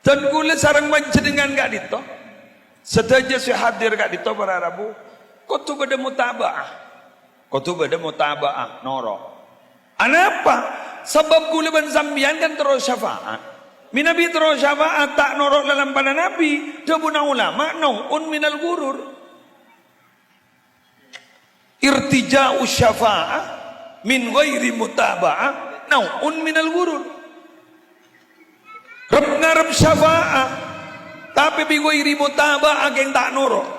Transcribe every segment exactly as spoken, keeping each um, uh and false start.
Dân kaulâ sareng panjhennengngan ka'dinto, sadhâjâ sè hadir ka'dinto para rabu, kodhu bâdâ mutaba'ah. Kodhu bâdâ mutaba'ah, noro'. Anapa? Sabâb kaulâ bân sampèyan kan terro syafa'at. Mènabi terro syafa'at ta' noro' lalampana Nabi, dhâbuna ulama, "Nau'un minal ghurur." Irtija'u syafa'ah min ghairi mutaba'ah nau'un minal ghurur. Rep-ngarep syafa'ah, tapè bi ghairi mutaba'ah, kèng ta' noro'.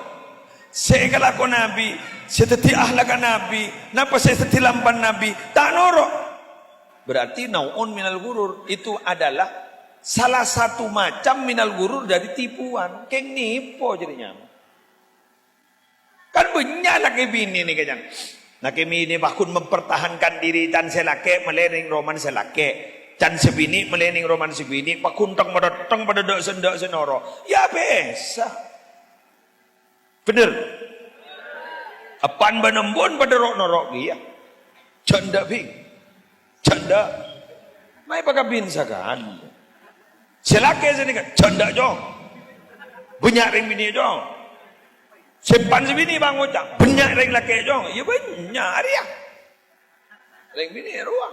Sè èkalako Nabi, sè dhâddhi akhlakka Nabi, napa sè dhâddhi lampan Nabi, ta' noro'. Berarti nau'un minal ghurur itu adalah salah satu macam minal ghurur dari tipuan. Kèng nèpo jârèya. Kan bânnya' lakè binè nèka, can. Lakè binè paggun mempertahankan diri, can sè lakè' mellè nèng romana sè lakè'. Can sè binè' mellè nèng romana sè binè', paggun teng-matettheng padâ dâ'-sèndâ' sè noro'. Ya biasa. Bhender? Eppa'na bân embu'na padâ ro'-noro' kèya. Jhâ' endâ', Bhing. Jhâ' endâ'. Ma' èpakabin sakalè. Sè lakè' sè nèka, jhâ' endâ', Cong. Bânnya' rèng binè', Cong. Sè pan sè binè' pangoca', bânnya' rèng lakè', Cong. Iyâ bânnya' arèya. Rèng binè' rowa.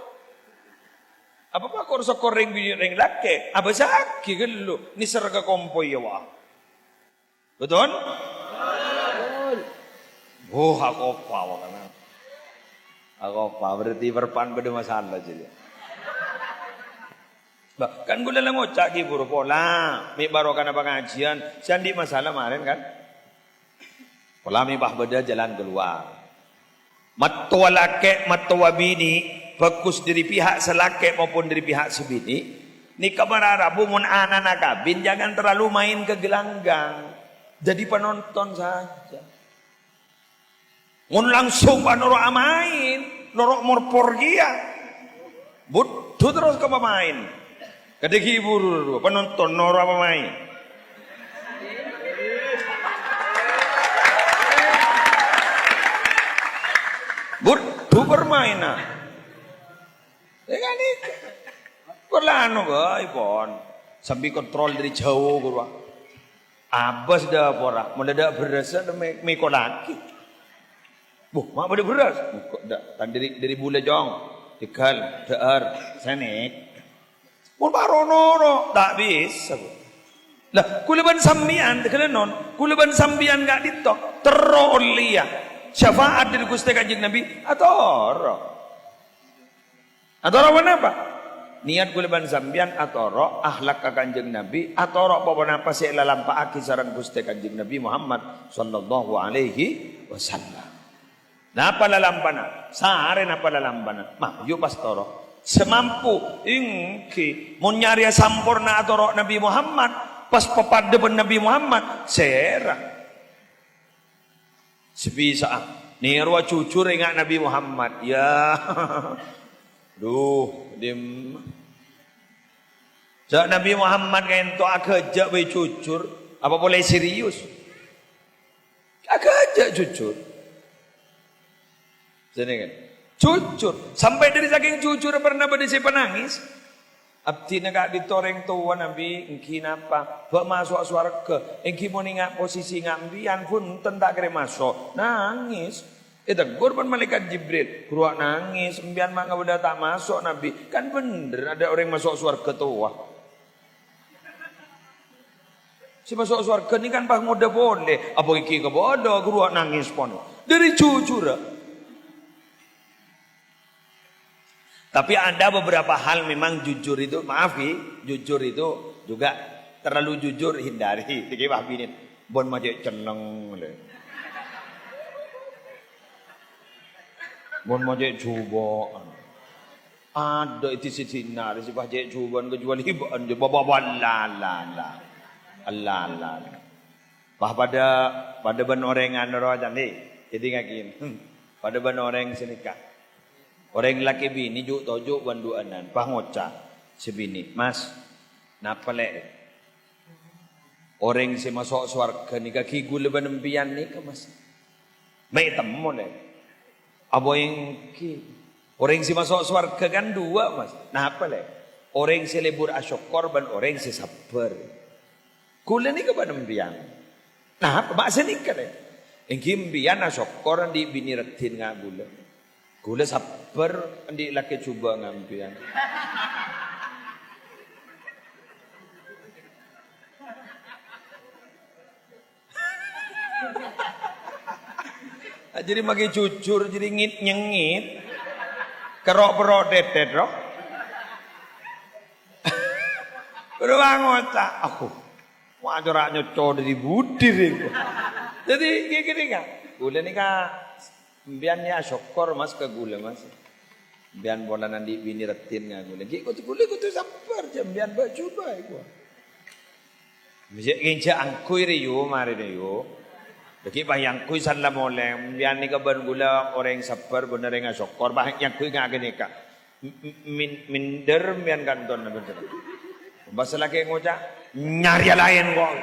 Apa pakor-sokor rèng binè' rèng lakè'? Abâsaghi ghâllu, nèser ka kompoy, yâ, wa. Betul? Oh, akopa, makana. Akopa, berarti perpan bâdâ masalah, jadi. Bah, kan kaulâ la ngoca' ghi' buru pola, mè' barokana pangajiân, sè andi' masalah marèn, kan? Pola mè' pas bâdâ jalan keluar. Mattowa lakè', mattowa binè', bhâghus dâri pihak sè lakè' maupun dâri pihak sè binè', nèka para rabu mon ana'na kabin jangan terlalu main ke gelanggang. Jadi penonton saja. Mon langsung panoro' amain, noro' morpor kèya. Budhu terros ka pamain. Kadhi ghi' buru, penonton noro' pamain. Budhu permainan. Ya kan itu. Perlu anu, boy, pon. Sambi kontrol dâri jhâu, ghuru. Abâs dâ' pora, mon dâ' bherrâs, dâ' me-, mèkolaghi. Buh, ma' bâdâ bherrâs? Kok dâ', kan dâri, dâri bulâ, Cong. Tegal, dâ'âr, sènè'. Mon paro noro', ta' bisa, Bu. Lah, kaulâ bân sampèyan, tegghâlânon, kaulâ bân sampèyan ka'dinto, terro ollèya syafa'at dâri Ghustè Kanjeng Nabi, atoro'. Atoro' ponapa? Niyat kaulâ bân sampèyan atoro' akhlak ka Kanjeng Nabi, atoro' pa-ponapa sè èlalampa'aghi sareng Ghustè Kanjeng Nabi Muhammad sallallahu alaihi wasallam. Napa lalampana? Sarè napa lalampana? Mayu pas toro'. Sè mampu, èngghi. Mon nyarèya samporna atoro' Nabi Muhammad, pas papadâ bân Nabi Muhammad, sèra. Sè bisa'a. Nèrowa jujur enga' Nabi Muhammad. Ya. Duh, dim. Jhâ' Nabi Muhammad kaènto aghâjâ' bhâi jujur. Apa polè serius? Aghâjâ' jujur. Jenengan. Jujur. Sampè' dâri sakèng jujurra pernah bâdâ sè panangès. Abdhina ka'dinto orèng towa, Nabi, èngghi napa? Bâ' maso'a sowarghâ. Èngghi mon enga' posisi nga' empèyan, bhunten ta' kèra maso'. Nangès. Ètegghur bân Malaèkat Jibril. Ghuru nangès, empèyan ma' ngabâdâ ta' maso', Nabi. Kan bhender, adâ' orèng maso' sowarghâ towa. Sè maso' sowarghâ nèka kan pas ngodâ polè. Apa èngghi kabâdâ, ghuru nangès pon. Dâri jujurra. Tapi ada beberapa hal memang jujur itu, maaf, Ki, jujur itu juga terlalu jujur hindari. Iki wah binin, "Bon ma' cè' cenneng, lè. Bon ma' cè' jubâ'." Adâ' è sè dinna' rè sè pas cè' jubâ'ân kecuali bâ'ân jubâ', bâ-, bâ-, la, la, la. La, la, la. Pas padâ, padâ bân orèng anu rowa, can, è, èdingngaghi. Hmm. Padâ bân orèng sè nèka. Orèng lakè binè ju'-toju' bân du'ânan, pas ngoca' sè binè, "Mas, napa, Lè'?" Orèng sè maso' sowarghâ nèka ghi' ghulâ bân empèyan nèka, Mas. Mè' ètemmo, Lè'. Apa èngghi? Orèng sè maso' sowarghâ kan duwâ', Mas. Napa, Lè'? Orèng sè lebur asokkor bân orèng sè sabbhâr. Ghulâ nèka bân empiyan. Napa ma' sanèka, lè? Èngghi empiyan asokkor andi' binè raddhin nga' ghulâ. Ghulâ sabbhâr andi' lakè jhubâ' nga' empiyan. Jadi mangkè jujur, jadi ngit-nyengit. Kero'-pero' tètèt, ro. Bârâmma ngoca', "Aku, wah, cora' nyocco dâri budi, rè." Jadi, ghi-, gini, Kak. Ghulâ nèka, empiyan ya syukur, Mas, ka ghulâ, Mas. Empiyan polana andi' binè raddhin nga' ghulâ. Ghi' kodhu ghulâ kodhu sabbhâr, jhâ' empiyan bâ' jhubâ' iku. Mèjâ' ngènjhâ' angghuy rè, yu, marèna, yu. Dhâggi' pas èangghuy san la molè, empiyan nèka bân ghulâ orèng sabbhâr bân orèng asokkor, pas èangghuy nga' ghânèka. M-, m-, min-, minder empiyan kanton, bhender. Pas lakè ngoca', "Nyarèya laèn, kok."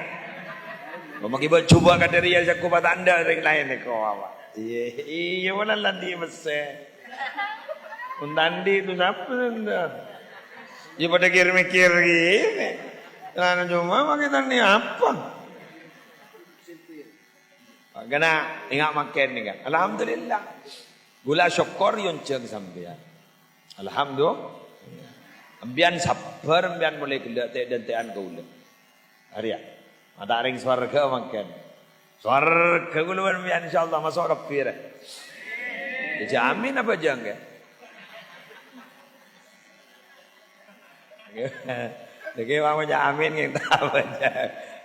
Kok mangkè bâ' jhubâ' kadhâriyâ, sèngko' patandhâ orèng laèn, kok apa? Iyâ, iyâ, wala landi' pèssè. Mon ta' andi' tu sapa, Nanda? Iyâ, padâ kèr-mèkkèr gini. Lah, coma mangkè ta' andi' apa? Makana, enga' mangkèn nèka. Alhamdulillah. Ghulâ sokkor èonjhâng sampèyan. Alhamdulillah. Empiyan sabbhâr, empiyan molaè ghellâ' tè'-dântè'an kaulâ. Arèya. Mata' rèng sowarghâ mangkèn. Sowarghâ kaulâ bân empiyan, insyaallah, maso' kabbhi, rè. Èjhâ' amin apa jhâ' engghi? Nèkè mau ngoca' amin, ngghi, ta' baca.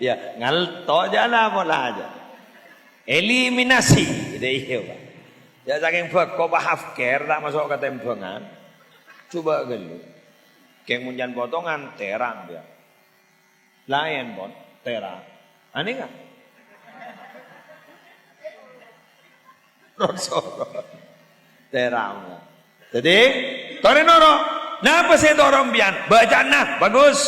Ya, ngalto jâ la pola jâ. Eliminasi, gitu, iya, Pak. Ya, saking bâko, Pak, afkèr, ta' maso' ka tèmbhângan. Coba ghâllu. Kèng mon jhân potongan, tèrang, ya. Laèn, pon, tèrang. Anèka. Ron-soron. Tèrang. Dhâddhi, torè noro'. Napa sè toro' empiyan? Bâca'anna, bagus.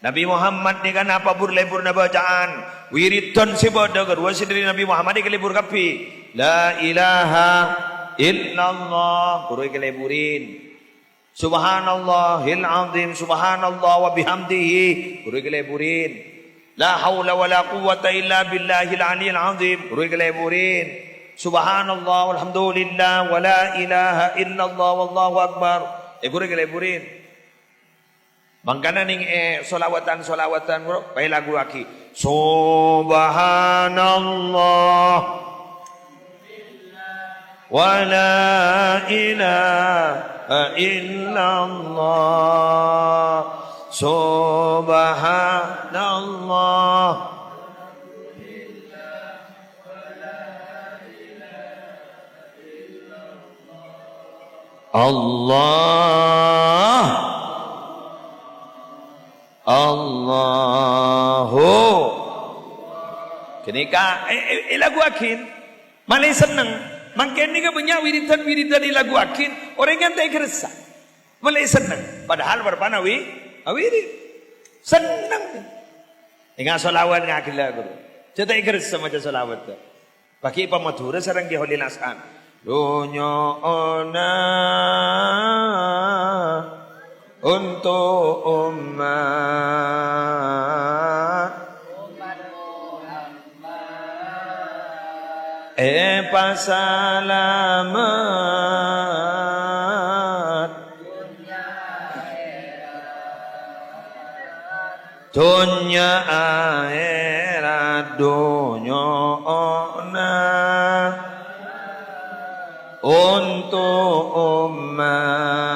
Nabi Muhammad nèka napa bur-lebbhurrâ bâca'an? Wiridan sè bâdâ ghâruwa sè dhâri Nabi Muhammad èkalebur kabbhi. La ilaha illallah, ghuru èkaleburin. Subhanallahil azim, subhanallah wa bihamdihi, ghuru èkaleburin. La haula wa la quwwata illa billahil aliyil azim, ghuru èkaleburin. Subhanallah walhamdulillah wa la ilaha illallah wallahu akbar, eh, ghuru èkaleburin. Mangkana nèng è solawatan-solawatan, bro, paèlaguwaghi. Subhanallah. Wa la ilaha illallah. Subhanallah. Allah. Allahu. Ghânèka, è-, è-, èlaguwaghin. Malè senneng. Mangkèn nèka bânnya' wiridan-wiridan èlaguwaghin. Orèng nyantai kersa. Malè senneng. Padahal bârâmpana wi-, awirid. Senneng. Enga' solawat ngagella, ghuru. Jhâ' ta' èkersa maca solawat. Bagi pamadhurâ sareng Ki Holil Hasan. Dunyo'ona untuk umat. Èpasalamet. Dhunnya aherat dunyo'ona untuk umat,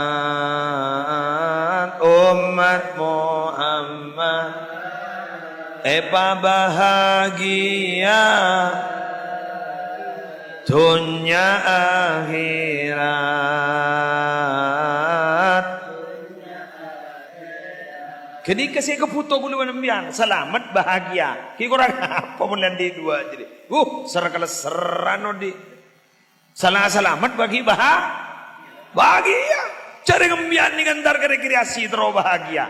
umat Muhammad. Èpabahagia dhunnya aherat. Ghânèka sè èkabhuto kaulâ bân sampèyan, salamet, bahagia. Ghi' korang apa mon la andi' duwâ' jârèya? Uh, ser-kalesseran odi'. Sala-, salamet bagi baha-, bahagia. Jârèya sampèyan nèka entar ka rekreasi terro bahagia.